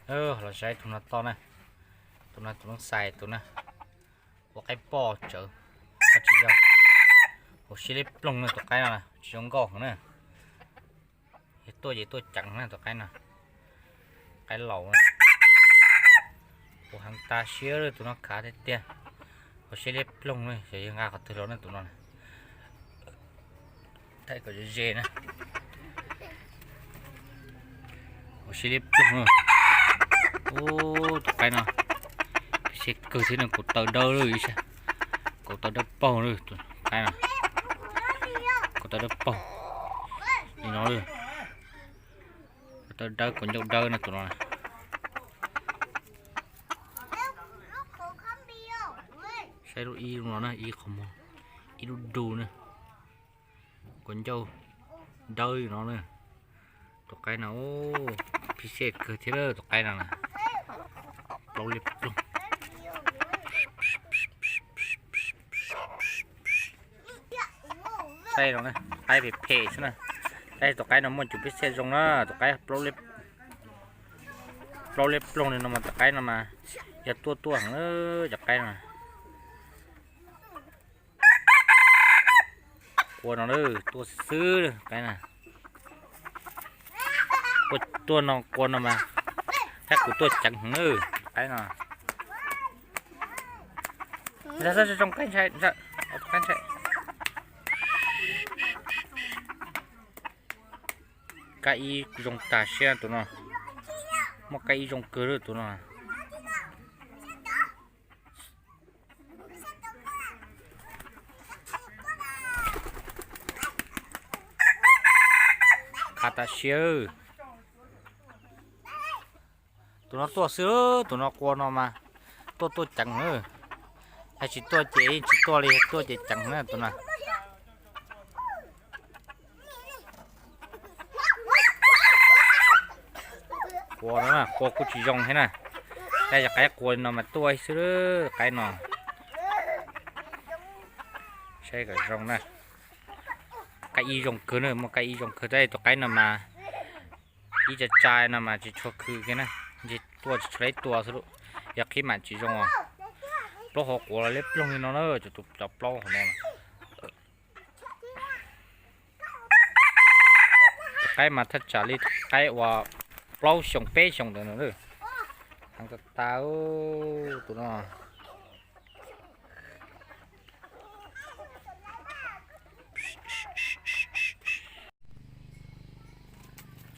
Los saib tus no toj na, tus no tus noob xais tus na, ua qaib poj tsawv, tsis yog, hauv siab liab ploog na tus qaib no, tsis zoo nkauj heev na. Yog tuaj ces tuaj ceev na tus qaib no, qaib laus na. Ua heev tas siab tus no khav tiag tiag, hauv siab liab ploog na, xyov yog nqa qhov twg los na tus no. Thaij kom ze ze na. Hauv siab liab ploog na. Ub, tus qaib no, phev xej kawg thiab no, kaus taw dawb lawm ib sab, kaus taw dawb paug lawm tus qaib no, kaus taw dawb paug li no lawm, kaus taw dawb kaus ncauj dawb no tus no. Saib lub ib lub no na, ib qhov muag, ib lub du na, kaus ncauj dawb li no na. Tus qaib no, phev xej kawg thiab lawm tus qaib no na. Plaub liab ploog. Saib no na, qaib phem phem xwb na. Tab sis tus qaib no muaj cov phev xej zoo na, tus qaib plaub liab ploog li no mas tus qaib no mas yog tuaj tuaj heev cov qaib no. Qua no tuaj xwb qaib na. Tuaj no qua no mas qaib qus tuaj ceev heev na qaib no. Zoo qaib ntshai, qaib ntshai. Kab ib zoo tas siab tus no. Muaj kab ib zoo kawg lawm tus no. Khav tas siab. Tus no tuaj xwb, tus no qua no mas tuaj tuaj ceev na. Hais tsis tuaj ces tsis tuaj li, tuaj ces ceev na tus no. Qua no, qua kuj tsis zoo thiab na. Tab yog qaib qua no mas tuaj xwb qaib no. Saib kom zoo na. Kab ib zoo kawg na, muaj kab ib zoo kawg tab sis tus qaib no mas ib tsa tsa no mas tsis tshua khw kiag na. Ntshe tuaj tsis tshua laib tua xwb lauj. Yog qhib mam tsis zoo os. Plaub hauv quav los liab ploog li no na, cov plaub hauv no. Tus qaib mas thaj tsam li qaib uas plaub xyoos peb xyoos ntawd no. Heev tas tas tus no.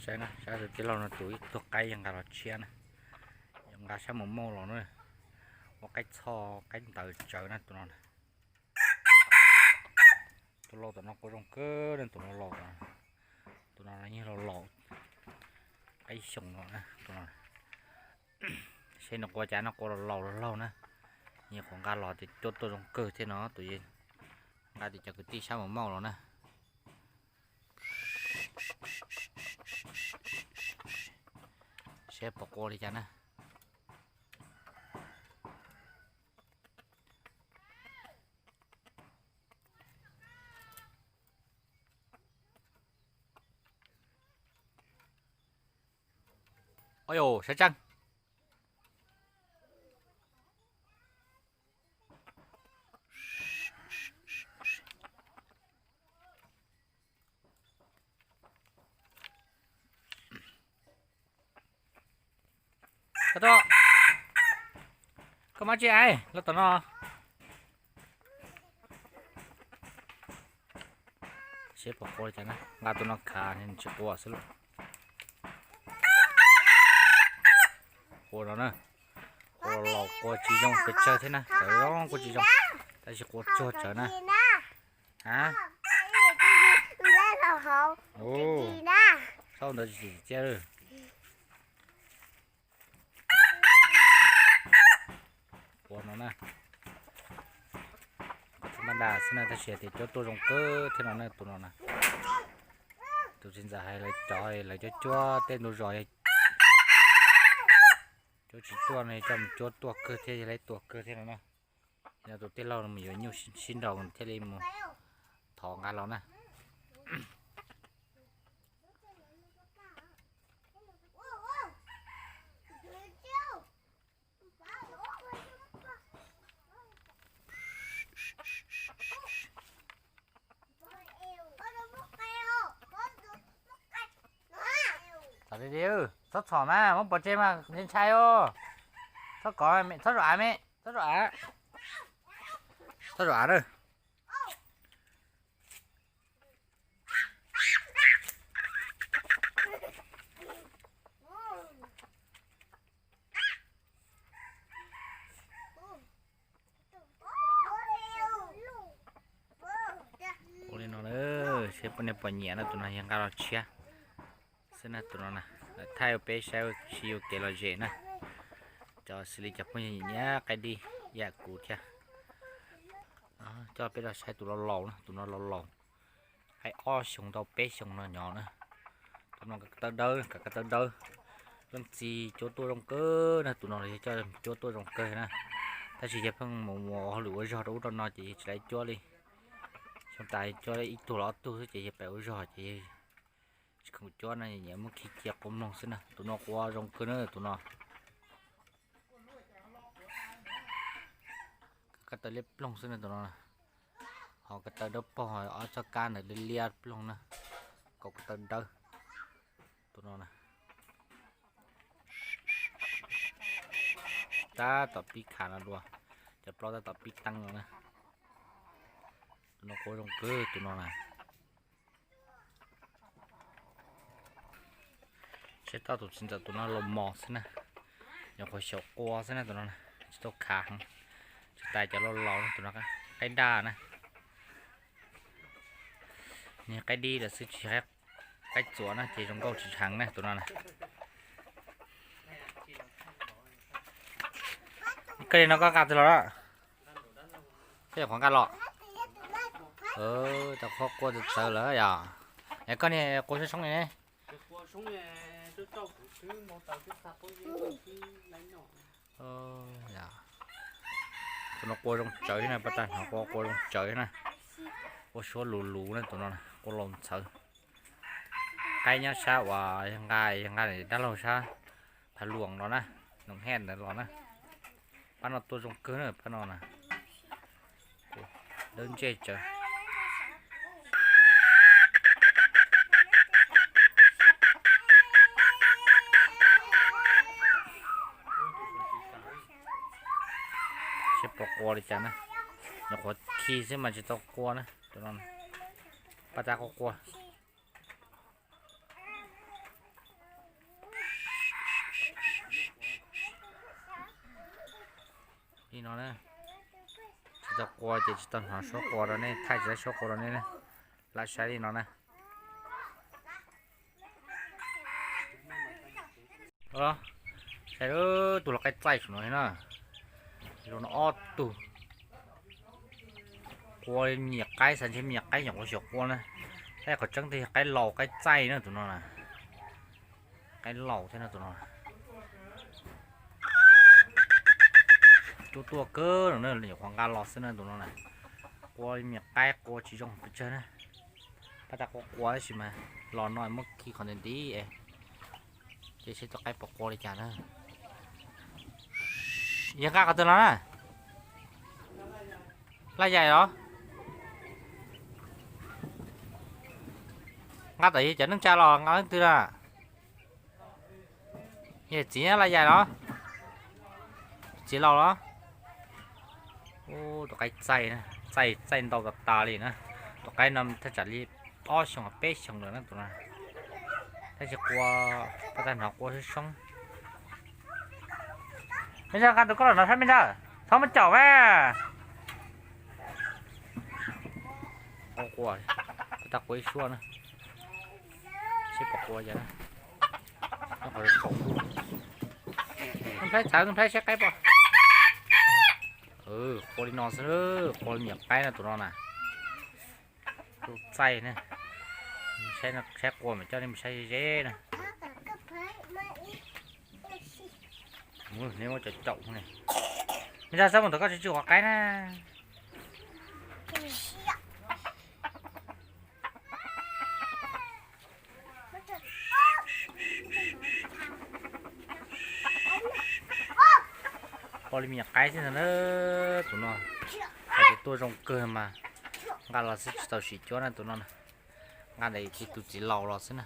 Saib na, sab tus tij laug no tus ib tug qaib yog nqa los tshiab na. Yog nqa sab mus mauj los na. Ua qaib txhoj qaib ntawv tsawv na tus no. Tus laus tom no qua zoo kawg, tus no laus, tus no yog laus laus, qaib xyoos no, tus no. Seb nws qua cas no, qua los laus los laug na. Nyuam qhuav nqa los tias cuab tuaj zoo kawg thiab no, tus nqa tias cov kwv tij sab mus mauj los na. Seb puas qua li cas na. Ua yus sawv tsees. Koj muab tsi ais los tom no. Seb puas qua li cas na, nqa tus no khav tsis qua xwb lauj. Qua no na, qua los qua tsis zoo pes tsawg thiab na, cov zoo kuj tsis zoo, tab sis qua tsuag tsawv na. A, saub ntawd tsis tsim txiaj. Qua no na, qhov tsis npaj ntas xwb na, tab sis tias cuab tuaj zoo kawg thiab no na, tus no na. Tus txiv ntxawm hais lawv cov lawv cuab cuab tej ntug zos, cuab tsis tuaj no coj mus cuab tuaj kawg thiab, yog lawv tuaj kawg thiab no na. Yog tus tij laug no mus yuav nyuj sib nraus thiaj li mus thov nqa los na. Txhob txhom mas, muab pov tseg mas ntshai os. Txhob kov, txhob zaum av me, txhob zaum av, txhob zaum av na. Ua li no na, seb nej puas nyiam na, tus no yog nqa los tshiab xwb na, tus no na. Thaij ua peb saib seb yuav kev lom zem na. Cov xws li cov phooj ywg nyiam qaib dib yam kuv thiab. Coj peb los saib tus laus laus na, tus no laus laus, qaib ob xyoos tau peb xyoos no nyob na. Tus no ko taw dawb, ko taw dawb, leej txiv cuab tuaj zoo kawg na, tus no los yog coj cuab tuaj zoo kawg na. Tab sis yog pheej mus mus hauj lwm ua zog rau ub rau no ces yog tsis laiv cuab li. Xyoo tas cuab ib tug los ob tug xwb ces yog pem ua zog ces tsis khoom cuab na, nyiam muab khi cia quas mloog xwb na. Tus no quas zoo kawg na tus no. Ko taw liab ploog xwb na tus no. Ho ko taw dawb paug, ob txoj kab ntawd liab liab ploog na. Kaum ko taw dawb tus no na. Tab tom pib khav no dua, cov plaub tab tom pib teeb no na. Tus no quas zoo kawg tus no na. Saib tau tus txiv ntxawm tus no los mos xwb na, nyuam qhuav xyaum qua xwb na tus no, tsis tau khav heev. Tsis tas cov laus laus na, tus no qaib daj na. Niag qaib dib lawm xwb tsis, qaib txuas na ces zoo nkauj tsis heev na tus no na. Koj li no koj nqa txog los lawm? Koj nyuam qhuav nqa los? Tau qhuav qua txawv txawv lawm yom. Es koj niag qua soob soob li ne? Tus no qua zoo tsawv thiab na, pab tag hnov qua qua zoo tsawv thiab na. Qua suab luv luv na tus no, qua laus ntxhawv. Qaib nyob sab uas yog nqa, yog nqa dab laug sab Phav Luam los na, Noom Hej ntawd los na. Pab no tua zoo kawg na pab no na. Dawb ntsej tsawv. Seb puas qua li cas na. Nyuam qhuav khi xwb mas tsis tau qua na. Pab tab qua qua li no na. Tsis tau qua ces tsis tau hnov suab qua rau nej, thaij tsis tau suab qua rau nej na. Lam saib li no na. Saib tus lau qaib txaij saum no na. Zoo no ob tug. Qua me nyuam qaib, xav ntshe me nyuam qaib nyuam qhuav xyaum qua na. Tab qhov tseeb tiag yog qaib laus qaib txaij na tus no na. Qaib laus thiab no tus no. Cub tuaj kawg no na, nyuam qhuav nqa los xwb na tus no na. Qua me nyuam qaib qua tsis zoo pes tsawg na. Pab tab qua qua tab sis mas los no muab khi qhov nti nti. Ces seb tus qaib puas qua li cas na. Yog nqa qhov twg los na? Laj yaim los? Nqa tom yog cov neej tsa los nqa leej twg na? Yog txiv laj yaim los? Txiv laus los? Tus qaib txaij, txaij txaij ntau tas tas li na. Tus qaib no thaj tsam li ob xyoos peb xyoos lawm na tus no. Tab sis qua pab tab hnov qua soob soob. Me ntag, nqa tus koj los no saib me ntag, txhob muab caum mas. Qua, pab tab qua ib suab na. Seb puas qua cas na. Nplhaib txawv, nplhaib saib qaib pom. Qua li no xwb, qua me nyuam qaib no tus no na. Tus txaij na. Saib qua mas coj nej mus saib ze ze na. Neb muab caum caum ne. Me ntag, xab mus ntawm koj tsis tsw qhov qaib na. Qua li me nyuam qaib xwb ntag na. Tus no hais tias tuaj zoo kawg mas nqa los xwb tsis tau sim cuab na tus no na. Nqa daim tus txiv laus los xwb na.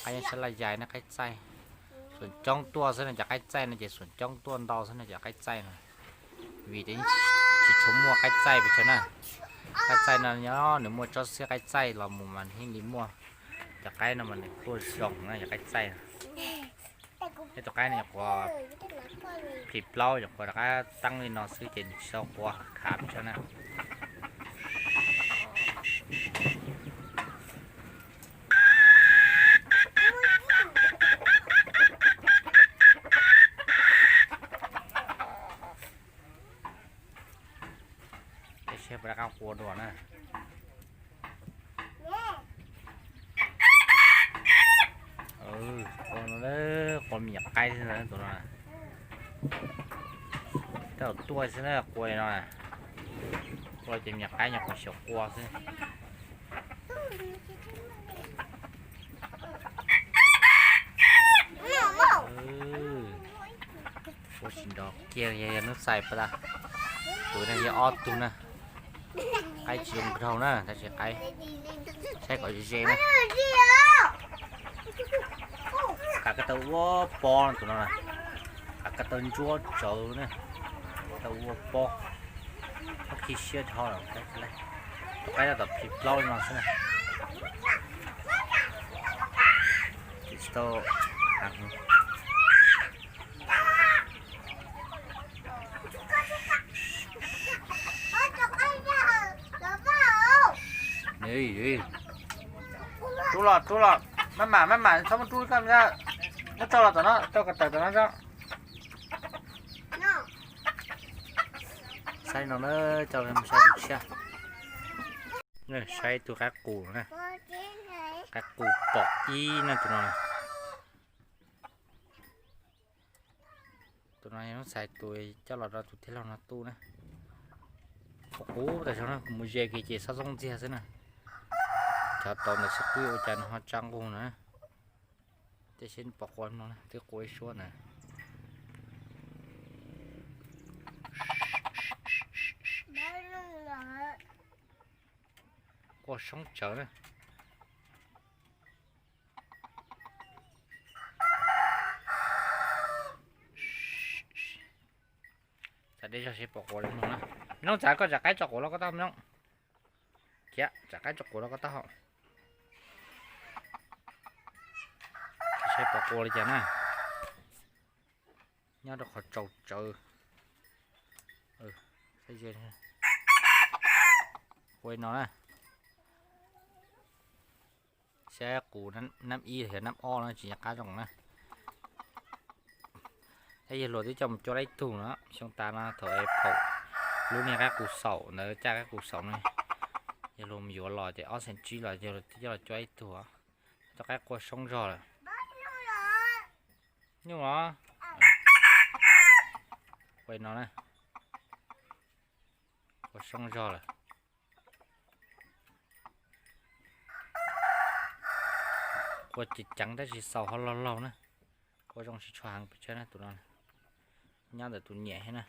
Qaib nyob sab Laj Yais ne, qaib txaij. Xuam coob tuaj xwb no cov qaib txaij no ces xuam coob tuaj ntau xwb no cov qaib txaij no. Vim tias tsis tshua muaj qaib txaij pes tsawg na. Qaib txaij no nyob nws muaj tsob xiab qaib txaij los mus mas yeej li muaj. Cov qaib no mas nws tuaj zoo na cov qaib txaij no. Ib tus qaib no nyuam qhuav plhis plaub, nyuam qhuav rov qab teeb li no xwb ces nws tsis tau qua khav pes tsawg na. Peb saib puas rov qab qua dua na. Qua no, qua me nyuam qaib xwb tus no. Tab tom tuaj xwb na, qua li no. Qua ces me nyuam qaib nyuam qhuav xyaum qua xwb. Ua tsis nrov kiag, yog hnub xais pas tas. Tus no yog ob tug na. Qaib tsis zoo nkauj na, tab sis qaib saib kom ze ze na. Qav ko taw ua pob tus no na. Qav ko taw ntsuab tsawv na. Taw ua pob. Muab khi siab dhau lawm. Tus qaib tab tom plhis plaub li no xwb na. Tsis tau. Rub los, rub los, maj mam, maj mam, txhob muab rub koj, muab tso los tom no, tso ko taw tom no tso. Saib no na, coj mus saib tus tshiab. Saib tus qaib qus na, qaib qus pom ib na tus no. Tus no yog hnub xais tus coj los rau tus tij laug no tu na. Qub qub tas zog na, kuv mus ze kiag ces xob xoob ntxiag xwb na. Cov tau ntawm xib qwb ua cas nws ho tsa nqug na. Tej seb pom qua no twb qua ib suab ntawd. Qua soob tsawv na. Txav deb zog seb pom qua li no na. Me Looj, txav koj tsam qaib tso quav los koj taub, Me Looj. Cia tsam qaib tso quav los koj taub hau. Seb pom qua li cas na. Nyob rau qhov tsaus tsawv. Qua no na. Saib qus nab ib los yog nab ob no tsis nco qab zoo na. Yawg hluas twb coj mus cuab tau ib tug no xyoo tas no thaum es phaum lub niag qaib qus xaum ntawd, caj qaib qus xaum no. Yawg hluas mus yuav los ces ob xees tsib los yawg hluas twb coj los cuab ib tug. Cov qaib qua soob zog lawm. Nyuj os. Qua no na. Qua soob zog lawm. Qua ceev ceev tab sis xaus ho laug laug na. Qua zoo tsis tshua heev pes tsawg na tus no. Nyob ntawm tus niam thiab na.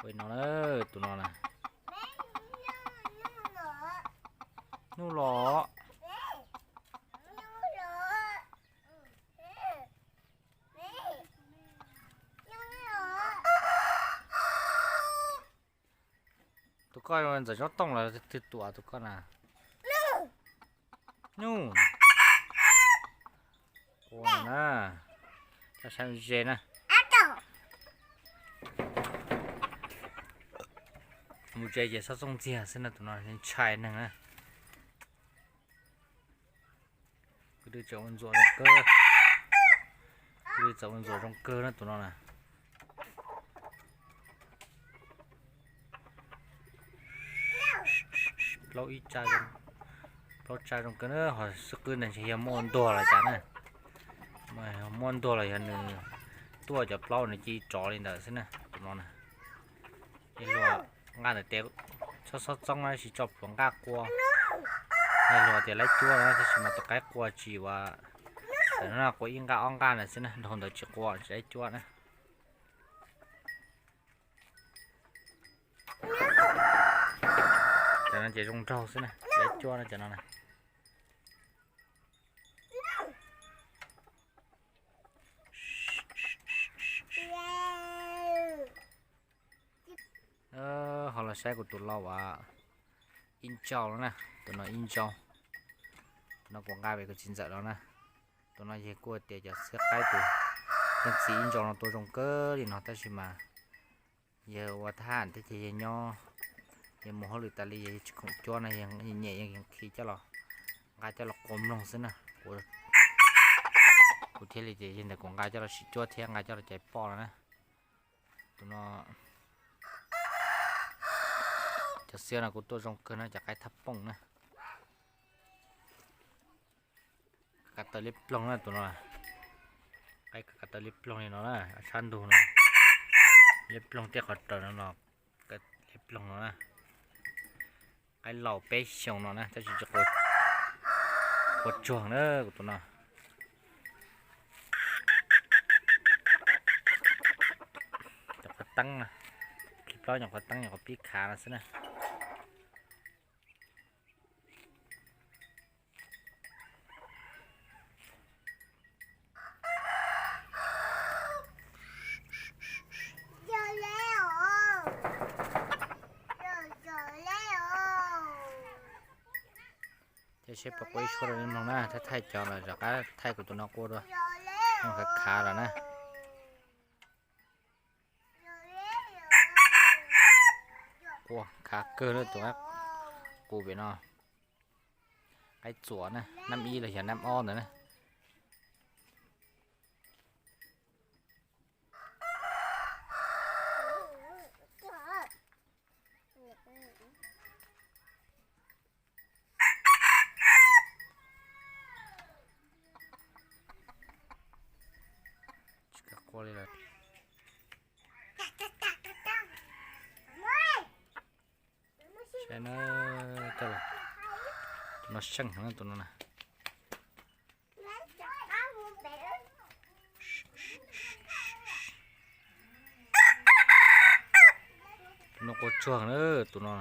Ua no na, tus no na. Nyuj los. Tus koj ntxawm zaub tooj los twg tuam tus koj na? Nyuj. Ua na, coj saib ze na. Mus ze ces xob txooj ntxiag xwb na, tus no ntshai neeg na. Kwv tij txawm ua ntxuam zoo kawg, kwv tij txawm ua ntxuam zoo kawg na tus no na. Plaub ib tsa, plaub tsa zoo kawg na, ho xib qwb ntawd ntshe yog muaj ntuag los cas na. Muaj ntuag los yog nws tuaj cov plaub nws cia li rov li ntawd xwb na tus no na. Yawg hluas nqaj ntawm tes txhob xob txoob na, tsis tso plhuav nqaj qua. Yawg hluas tias laib cuab na, tab sis mas tus qaib qua tsis ua, tawm no qua ib nqaj ob nqaj ntawd xwb na, dhau ntawd tsis qua, tsis laib cuab na. Ces zoo nraug xwb na, cov cuab no cov no na. Ho los saib kuv tus lau as, ib ntsau no na, tus no ib ntsau. Tus no kuv nqa pem kuv txiv ntxawm los na. Tus no yog kuj tias cov xiab qaib tus leej txiv ib ntsau no tua zoo kawg li no tab sis mas yawg ua thab ham thiab ces yawg nyob, yawg mus hauj lwm tas li, yawg tsis khoom cuab no, yawg nyem yawg khi coj los, nqa coj los qua mloog xwb na. Kuv thiaj li ces yog ntawm kuv nqa coj los sim cuab thiab nqa coj los caiv poj no na. Tus no, cov xiab no kuj tuaj zoo kawg no, cov qaib thaj pooj na. Kav taw liab ploog na tus no. Qaib kav taw liab ploog li no na, sab ntug no, liab ploog tej qhov raws no no, liab ploog no na. Qaib laus peb xyoos no na tab sis tsis qua tsuag na kuv tus no. Nyuam qhuav teeb, khi plaub nyuam qhuav teeb nyuam qhuav pib khav no xwb na. Ces seb puas qua ib suab rau nej mloog na, thaij thaij cov los rov qab thaij kuv tus no qua dua, khav khav los na. Qua khav kawg lawm tus, qus pem no. Qaib txuas na, nab ib los yog nab ob ntawd na. Tsis kam qua li lawm. Saib na, tus no seej heev na tus no na. Tus no qua tsuag na tus no,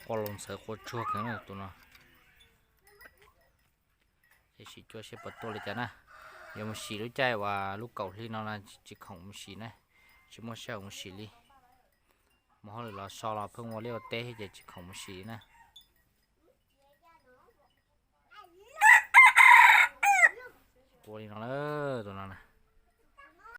qua los ntxhawv qua tsuag kawg na tus no. Ces sim cuab seb puas tuaj li cas na. Yuav mus sim lub caij uas lub kaum hli no na, tsis khoom mus sim na, tsis muaj sij hawm mus sim li. Mus hauj lwm los so los pheej ua liaj ua teb thiab ces tsis khoom mus sim li na.